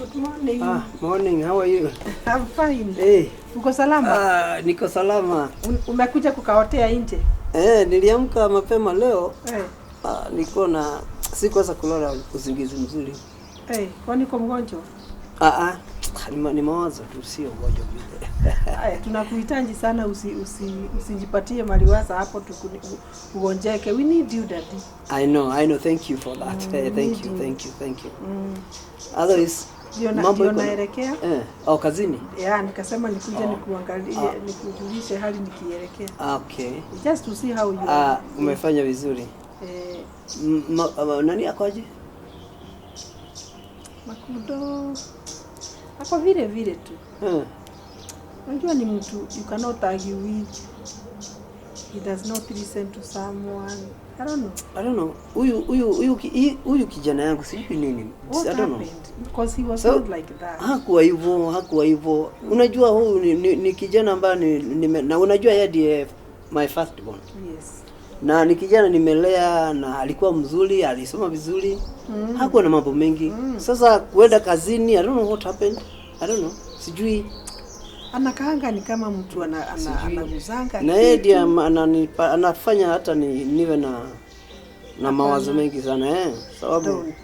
Good morning. Ah, morning, how are you? I'm fine. Hey. Uko salama? Ah, niko salama. Umekuja kukaotea nje? Eh, niliamka mapema leo. Eh. Ah, niko na sikuweza kulala usingizi mzuri. Eh, kwani uko mgonjwa? Ah ah, ni mawazo tu, sio ugonjwa vile. Haya, tunakuhitaji sana, usijipatie maliwaza hapo ugonjeke. We need you, Daddy. I know, I know. Thank you for that. Eh, thank need you, you. Thank you, thank you. Otherwise, Ndio mambo ndio iko naelekea. Eh, oh, kazini. Yeah, nikasema nikuje Oh. nikuangalie, Ah. nikujulishe hali nikielekea. Ah, okay. Just to see how you Ah, are. umefanya vizuri. Eh, Nani akoje? Makudo ako vile vile tu. Eh. Unajua ni mtu you cannot argue with. He does not listen to someone. I don't know. I don't know. Huyu kijana yangu sijui nini. What I don't know. happened? Because he was So, not like that. Hakuwa hivyo, hakuwa hivyo. Unajua huyu ni kijana ambaye na unajua yeye ndiye my first born. Yes. Na ni kijana nimelea na alikuwa mzuri, alisoma vizuri. Hakuwa na mambo mengi. Sasa kuenda kazini, I don't know what happened. I don't know. Sijui. Anakaanga ni kama mtu Sijui. anaguzanga Na yeye ndiye kitu. anafanya hata niwe na mawazo mengi sana, eh. Sababu Don't.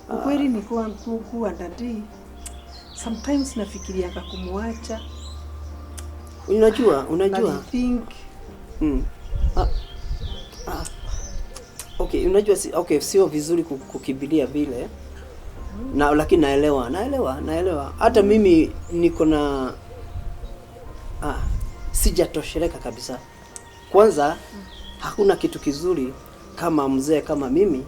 Ukweli ni kuwa Daddy, sometimes nafikirianga kumwacha. Unajua Na think Ah, ah. Okay, unajua si, okay, sio vizuri kukimbilia vile. Na lakini naelewa, naelewa, naelewa. Hata mimi niko na sijatosheleka kabisa. Kwanza hakuna kitu kizuri kama mzee kama mimi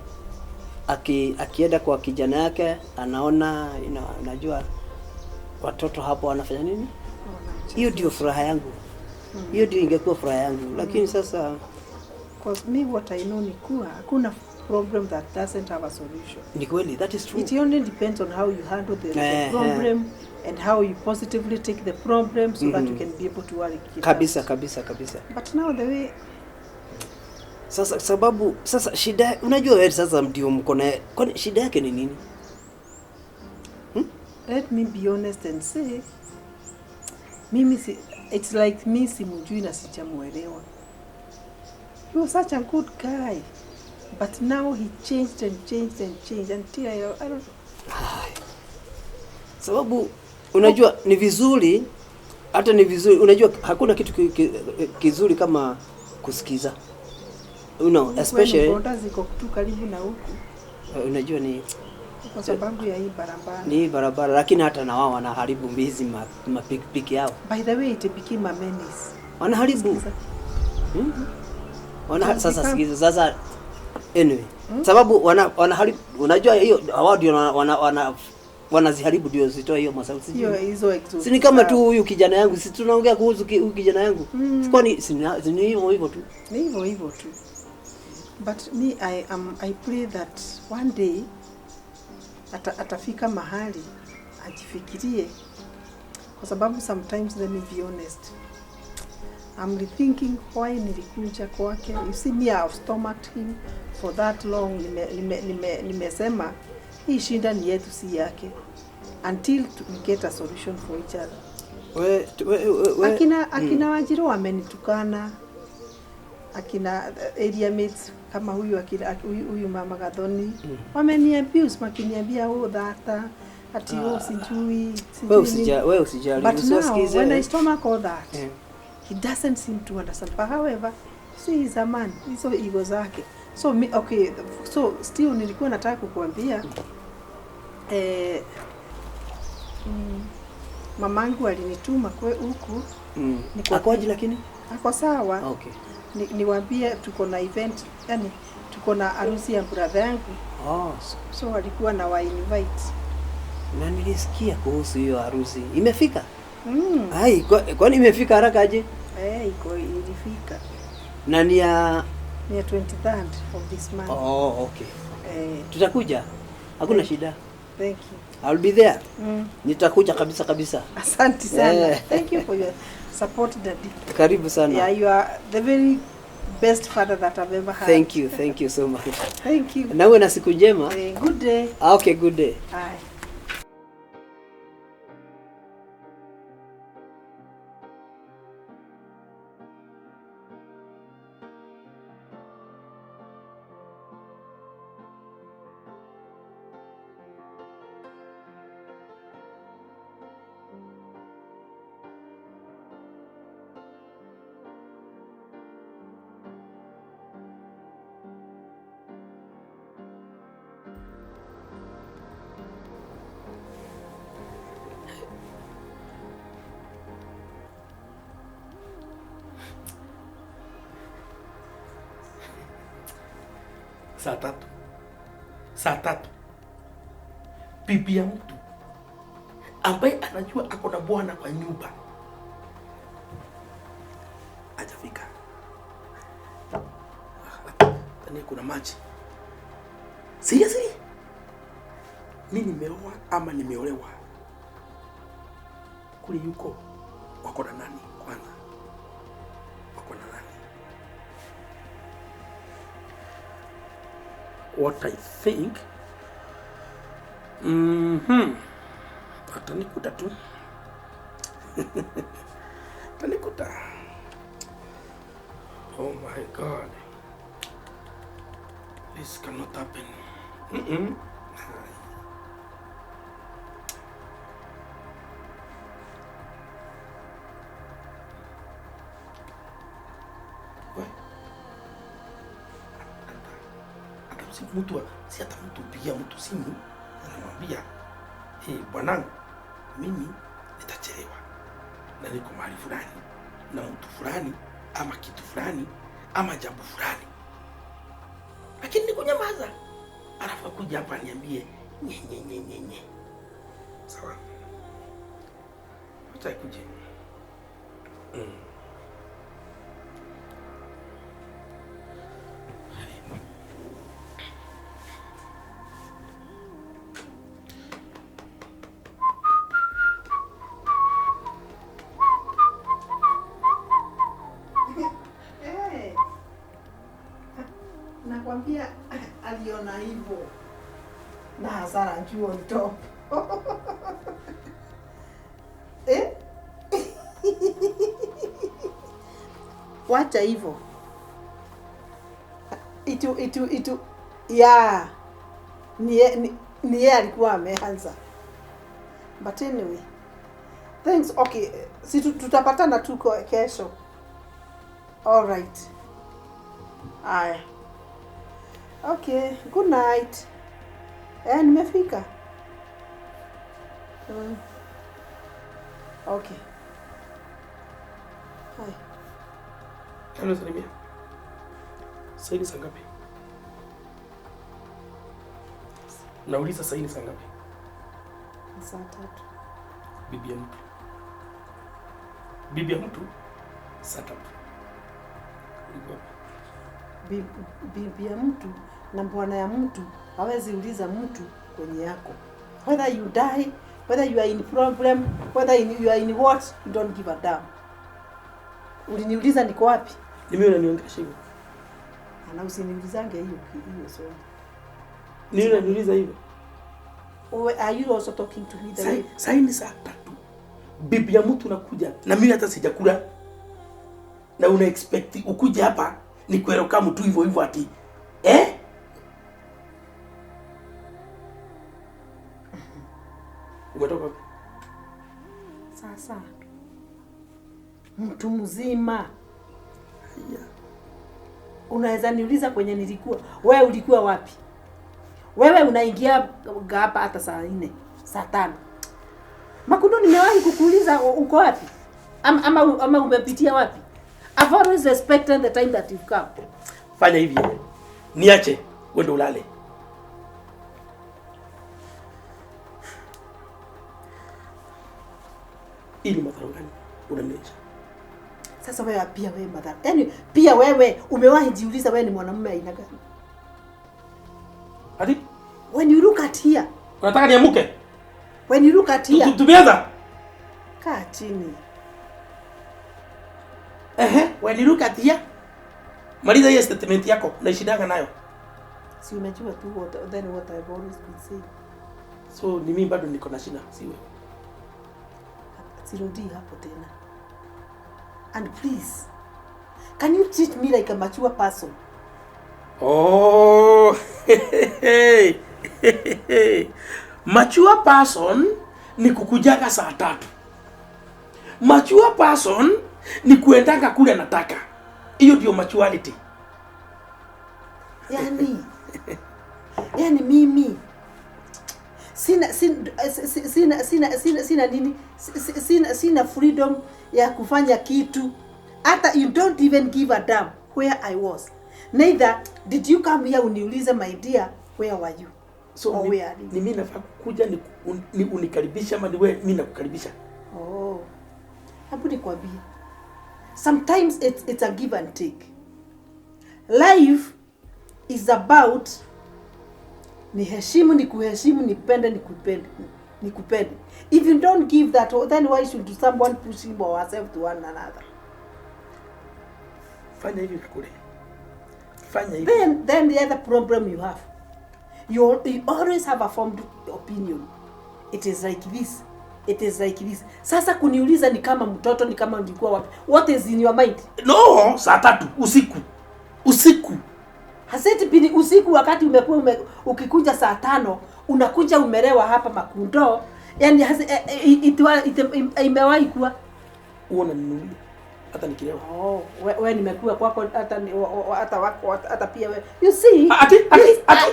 akienda kwa kijana yake anaona unajua watoto hapo wanafanya nini? Hiyo ndio furaha yangu. Hiyo ndio ingekuwa furaha yangu. Lakini sasa 'Cause me, what I know ni kuwa hakuna problem that doesn't have a solution. Ni kweli, that is true. It only depends on how you handle the problem and how you positively take the problem so that you can be able to work it Kabisa out. Kabisa kabisa. But now the way Sasa sababu sasa shida, unajua wewe sasa ndio mko na, kwani shida yake ni nini? Let me be honest and say mimi si, it's like mi simujui na sijamuelewa. He was such a good guy. But now he changed and changed and changed until I don't Ai. Sababu unajua ni vizuri, hata ni vizuri, unajua hakuna kitu kizuri kama kusikiza. Especially Boda ziko tu karibu na huku unajua ni kwa sababu ya hii barabara. Ni hii barabara, lakini hata na wao wanaharibu hizi mapikipiki yao. By the way, it became a menace. Wanaharibu. Sikiza. Sasa sikiza sasa, anyway. Sababu wanaharibu, unajua hiyo wao ndio wanaziharibu ndio zitoe hiyo masauti. Hiyo hizo exhaust. Si ni kama tu zao. huyu kijana yangu, si tunaongea kuhusu huyu kijana yangu. Kwani si ni hivyo hivyo tu? Ni hivyo hivyo tu. But me, I pray that one day atafika mahali ajifikirie, kwa sababu sometimes, let me be honest, I'm rethinking why nilikuja kwake. You see, me, I have stomached him for that long. Nimesema hii shida ni yetu, si yake, until we get a solution for each other. We, Akina Wanjiru wamenitukana, akina area mates kama huyu akina huyu mama Gathoni wameni abuse wakiniambia, "Oh, dhata ati, oh, sijui sijui We nini." we usijali. But now Usiwasikize. when I stomach all that, he doesn't seem to understand. But however, see, he's a man, hizo ego zake. So me, okay, so still nilikuwa nataka kukuambia, mamangu alinituma kwe huku Akoje lakini? Ako sawa. Okay. Niwaambie tuko na event, yani tuko na harusi ya brother yangu, Oh, so walikuwa na wa invite. Na nilisikia kuhusu hiyo harusi. Imefika? Mm. Ai, kwani imefika haraka aje? Eh, iko ilifika. Na ni ya Ni ya 23rd of this month. Oh, okay. Eh, Tutakuja. Hakuna shida. Thank you. I'll be there. Nitakuja kabisa kabisa. Asante sana. Thank you for your support, Daddy. Karibu sana. Yeah, you are the very best father that I've ever had. Thank you, thank you so much. Thank you. Na uwe na siku njema. Eh, good day. Ah, okay, good day. Bye. Saa tatu, saa tatu, bibi ya mtu ambaye anajua ako na bwana kwa nyumba hajafika. Tani kuna maji. Seriously? Mi nimeoa ama nimeolewa? Kule yuko wako na nani kwanza? Wako na nani? What I think, atanikuta tu, atanikuta. Oh my God, this cannot happen. Mm-mm. We. Hata mtu si hata mtu pigia mtu simu anamwambia, "Eh, bwanangu, mimi nitachelewa na niko mahali fulani na mtu fulani ama kitu fulani ama jambo fulani." Lakini niko nyamaza. Alafu akuja hapa aniambie nye nye nye nye nye. Sawa. Acha ikuje. Hey. Nakwambia aliona hivyo na hasara juu on top. Eh? Wacha hivyo. Itu ya ni yeye alikuwa ameanza. But anyway, thanks. Okay, si tutapatana tu kesho. All right. Aya. Okay, good night. Nimefika. Okay. Hi. Anasalimia. Sasa ni saa ngapi? Nauliza sasa ni saa ngapi? Saa tatu. Bibi ya mtu. Bibi ya mtu saa tatu. Bibi ya mtu na bwana ya mtu hawezi uliza mtu kwenye yako. Whether you die, whether you are in problem, whether you are in what, you don't give a damn. Uliniuliza niko wapi? Ni mimi unaniongelesha hivyo. Ana usiniulizange hiyo swali. Ni mimi unaniuliza hivyo. Are you also talking to me the way? Sasa ni saa tatu. Bibi ya mtu unakuja na mimi hata sijakula. Na una expect ukuje hapa ni kueroka mtu hivyo hivyo ati. Eh? Umetoka wapi? Sasa mtu mzima. Yeah. Unaweza niuliza kwenye nilikuwa. Wewe ulikuwa wapi? Wewe unaingia hapa hata saa 4, saa 5. Makundo nimewahi kukuuliza uko wapi? Ama umepitia wapi? I've always respected the time that you've come. Fanya hivi. Niache uende ulale. Ili madhara gani unaniacha? Sasa wewe pia wewe madhara. Yaani pia wewe umewahi jiuliza wewe ni mwanamume aina gani? Ati? When you look at here. Unataka niamuke? When you look at here. Tumeanza? Kaa chini. When you look at here. Maliza hiyo statement yako na ishidanga nayo. Si umejua tu what I've always been saying. So ni mimi bado niko na shida, si wewe. Sirudi hapo tena. And please, can you treat me like a mature person? Oh, mature person ni kukujaga saa tatu. Mature person ni kuendanga kule nataka. Hiyo ndio maturity. Yani mimi sina nini, sina freedom ya kufanya kitu. Hata you don't even give a damn where I was. Neither did you come here uniulize, my dear, where were you? So Or ni, where are you? ni mimi nafaa kukuja ni unikaribisha ama ni wewe mimi nakukaribisha? Oh. Hebu nikwambie. Sometimes it's a give and take. Life is about niheshimu, nikuheshimu, nipende, nikupende, nikupende. If you don't give that, then why should someone push him or herself to one another? Fanya hivi Kakule. Fanya hivi. Then the other problem you have, you always have a formed opinion. It is like this. It is like this. Sasa kuniuliza ni kama mtoto, ni kama nilikuwa wapi? What is in your mind? No, saa 3 usiku. Usiku. Has it been usiku wakati umekuwa ukikuja saa 5 unakuja umelewa hapa Makundo? Yani imewahi kuwa uona ninunulie hata nikilewa. Oh, wewe nimekuwa kwako hata hata wako hata pia wewe. You see? Ati ati ati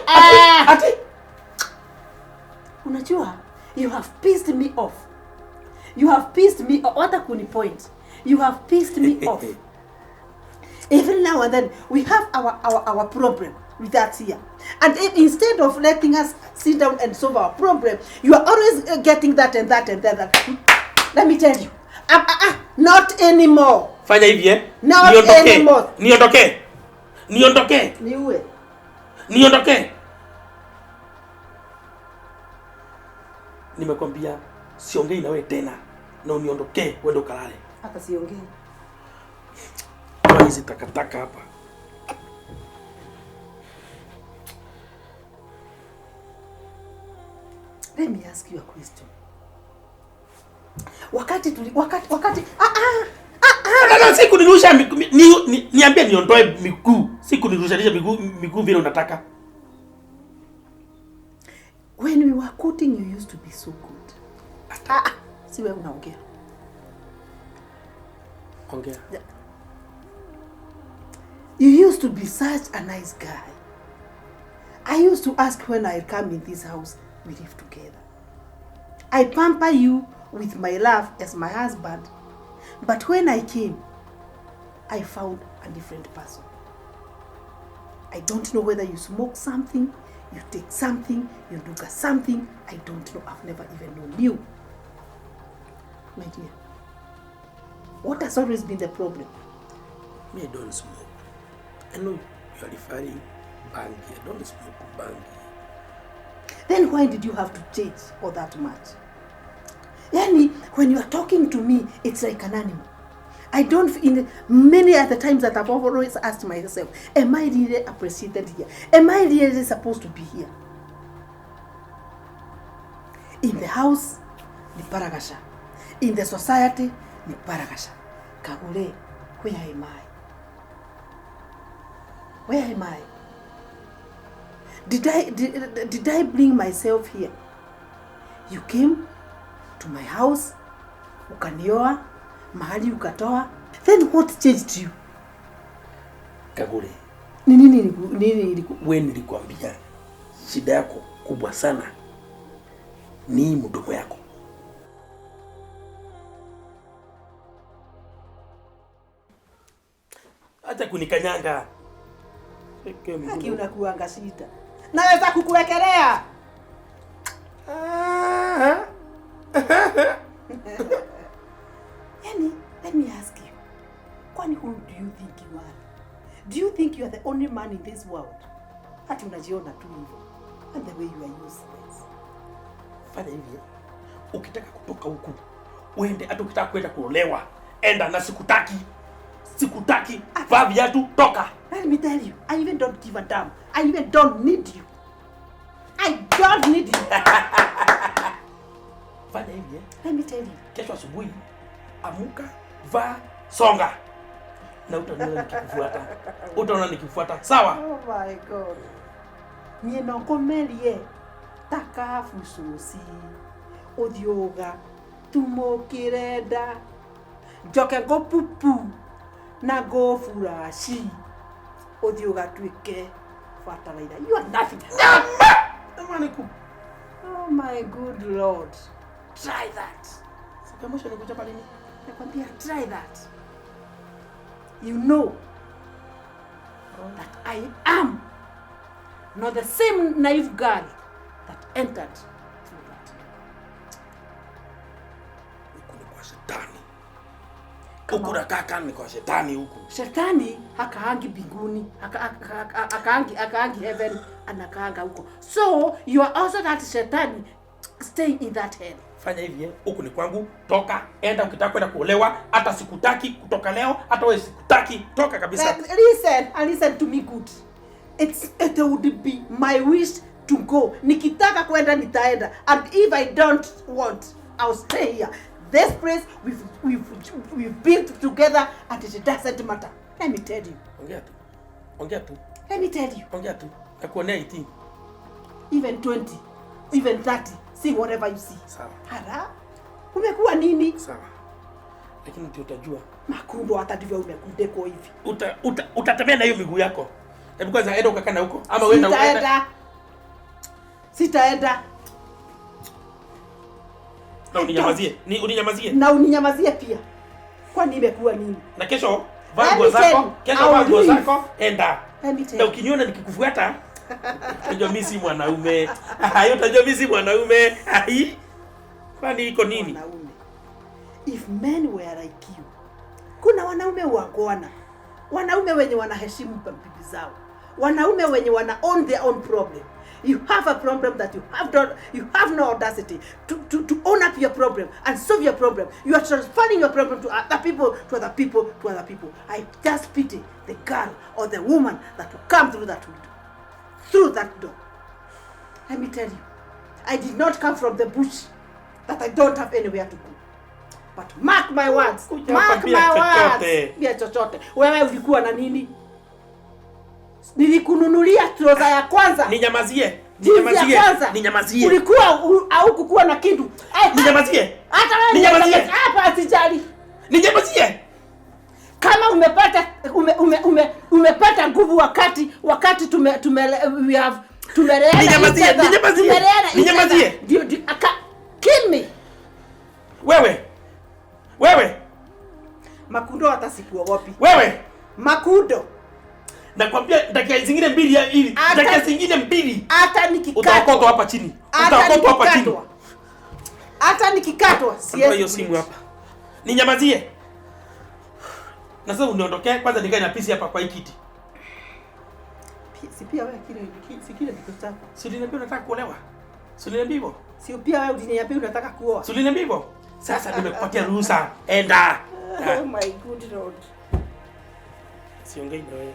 ati. Unajua, you have pissed me off. You have pissed me off. Hata kuni point. You have pissed me off. Every now and then we have our problem with that here. And if, instead of letting us sit down and solve our problem, you are always getting that and that and that. That. Let me tell you. Not anymore. Fanya hivi eh? Not anymore. Niondoke. Niondoke. Niue. Niondoke. Nimekwambia siongei na wewe tena. Na uniondoke uende ukalale. Hata siongei. Kwa hizi takataka hapa. Let me ask you a question. Wakati siku nirusha niambie niondoe miguu. Siku nirusha miguu vile unataka. When we were courting, you used to be so good. Si wewe unaongea. Ongea. Yeah. You used to be such a nice guy. I used to ask when I come in this house, we live together. I pamper you with my love as my husband. But when I came, I found a different person. I don't know whether you smoke something, you take something, you do something. I don't know. I've never even known you. My dear, what has always been the problem? Me, I don't smoke. I know you are referring bangi. I don't smoke bangi. Then why did you have to change all that much? Yani, when you are talking to me, it's like an animal. I don't, in many other times that I've always asked myself, am I really appreciated here? Am I really supposed to be here? In the house, ni paragasha. In the society, ni paragasha. Kagule, where am I? Where am I? Did I bring myself here? You came to my house, ukanioa, mahali ukatoa. Then what changed you? Kagure. Nini? Wewe nilikwambia shida yako kubwa sana ni mdomo yako. Acha kunikanyanga. Haki unakuanga shida. Naweza kukuwekelea. Yani, let me ask you. Kwani who do you think you are? Do you think you are the only man in this world? Hati unajiona tu hivyo. And the way you are useless. Fanya hivi. Ukitaka kutoka huku, uende. Hata ukitaka kwenda kuolewa, enda na sikutaki. Sikutaki. Vaa viatu, toka. Let me tell you, I even don't give a damn. I even don't need you. I don't need you. Fanya hivi. Let me tell you. Kesho asubuhi, amuka, vaa, songa. Na utaona nikikufuata. Utaona nikifuata. Sawa? Oh my God. Nie no komelie takafususi. Odioga tumokireda. Njoke go pupu na go furashi. Odioga twike fertilizer. You are nothing. Oh my good Lord. Try that. Sikamusha nikuja pale ni. Nakwambia try that. You know. that I am not the same naive girl that entered through that door. Huku ni kwa shetani. Huku nakaa kama ni kwa shetani huku. Shetani hakaangi mbinguni, hakaangi heaven, anakaanga huko. So you are also that shetani staying in that hell. Fanya hivi eh, huku ni kwangu, toka, enda ukitaka kwenda kuolewa, hata sikutaki kutoka leo, hata wewe sikutaki, toka kabisa. Listen, and listen to me good. It would be my wish to go. Nikitaka kwenda nitaenda, and if I don't want, I'll stay here. This place we've built together and it doesn't matter. Let me tell you. Ongea tu. Ongea tu. Let me tell you. Ongea tu. Nakuonea 18. Even 20, even 30, see whatever you see. Sawa. Hara, umekuwa nini? Sawa. Lakini ndio utajua. Makundo hata ndivyo umekundeko hivi. Utatembea na hiyo miguu yako. Hebu kwanza enda ukakaa na huko ama wewe uenda. Sitaenda. Sitaenda. Na uninyamazie. Ni uninyamazie. Na uninyamazie pia. Kwani imekuwa nini? Na kesho vaa Let nguo me tell zako, you, kesho vaa I'll nguo leave. zako, enda. Let me tell Na you. ukiniona nikikufuata, utajua mimi si mwanaume. Hayo utajua mimi si mwanaume. Ai. Kwani iko nini? Wanaume. If men were like you, kuna wanaume wangwana, wanaume wenye wanaheshimu bibi zao, wanaume wenye wana own their own problem. You have a problem that you have not, you have no audacity to own up your problem and solve your problem. You are transferring your problem to other people, to other people, to other people. I just pity the girl or the woman that will come through that window, through that door. Let me tell you, I did not come from the bush that I don't have anywhere to go. But mark my words, Kuja hapa mark bila my words. chochote. Bila chochote. Wewe ulikuwa na nini? Nilikununulia trouser ya kwanza. Ninyamazie. Jinsi ya Ninyamazie. kwanza. Ninyamazie. Ulikuwa au kukuwa na kitu. Ninyamazie. Hata wewe Ninyamazie. hapa sijali. Ninyamazie. Kama umepata ume, ume, ume, umepata nguvu wakati tume we have tumeleana Ninyamazie, each other. ninyamazie, Tumeleana each ninyamazie. other. Ndio kill me. Wewe. Wewe. Makundo hata sikuogopi. Wewe. Makundo. Nakwambia dakika zingine mbili ya hivi. Dakika zingine mbili. Hata nikikatwa. Utaokotwa hapa chini. Hata Utaokotwa hapa chini. nikikatwa. Hata nikikatwa Ondoa siwezi. hiyo simu hapa. Ninyamazie. Na sasa uniondokee kwanza nikae na pisi hapa kwa hii kiti. Si pia wewe kile si kile kitu chako. Si uliniambia unataka kuolewa? Si uliniambia hivyo? Si pia wewe uliniambia unataka kuoa? Si uliniambia hivyo? Sasa nimekupatia ruhusa. Enda. Oh my good Lord. Siongei na wewe.